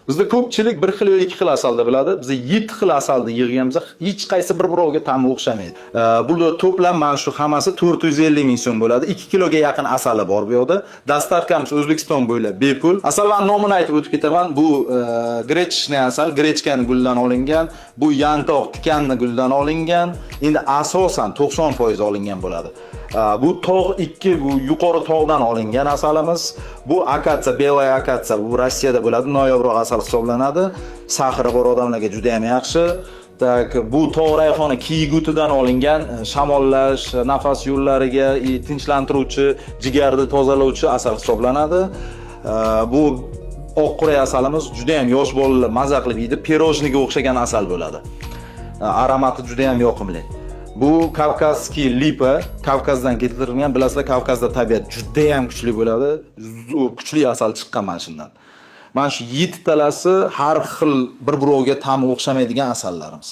Bizda ko'pchilik bir xil yo ikki xil asalni biladi. Biz yetti xil asalni yig'ganmiz. Hech qaysi bir-biroviga ta'mi o'xshamaydi. Bular to'plam mana shu hammasi 450 ming so'm bo'ladi. 2 kiloga yaqin asali bor bu yoqda. Доставка miz O'zbekiston bo'ylab bepul. Asallarning nomini aytib o'tib ketaman. Bu гречишный asal, grechkani gulidan olingan. Bu yantoq tikanni gulidan olingan. Endi asosan 90% olingan bo'ladi. Bu tog' ikki, bu yuqori tog'dan olingan asalimiz. Bu akatsiya, белая акация, bu Rossiyada bo'ladi, noyobroq asal hisoblanadi. Сахар i bor odamlarga juda ham yaxshi. Так, bu tog' rayhoni kiyik o'tidan olingan, shamollash, nafas yo'llariga tinchlantiruvchi, jigarni tozalovchi asal hisoblanadi. Bu oq quray asalimiz juda ham yosh bolalar maza qilib yeydi, пирожный ga o'xshagan asal bo'ladi. Аромат i juda ham yoqimli. Bu кавказский липа, Kavkazdan keltirilgan. Bilasizlar, Kavkazda tabiat juda ham kuchli bo'ladi. Zo'r, kuchli asal chiqqan mana shundan. Mana shu yettitalasi har xil, bir-biroviga ta'mi o'xshamaydigan asallarimiz.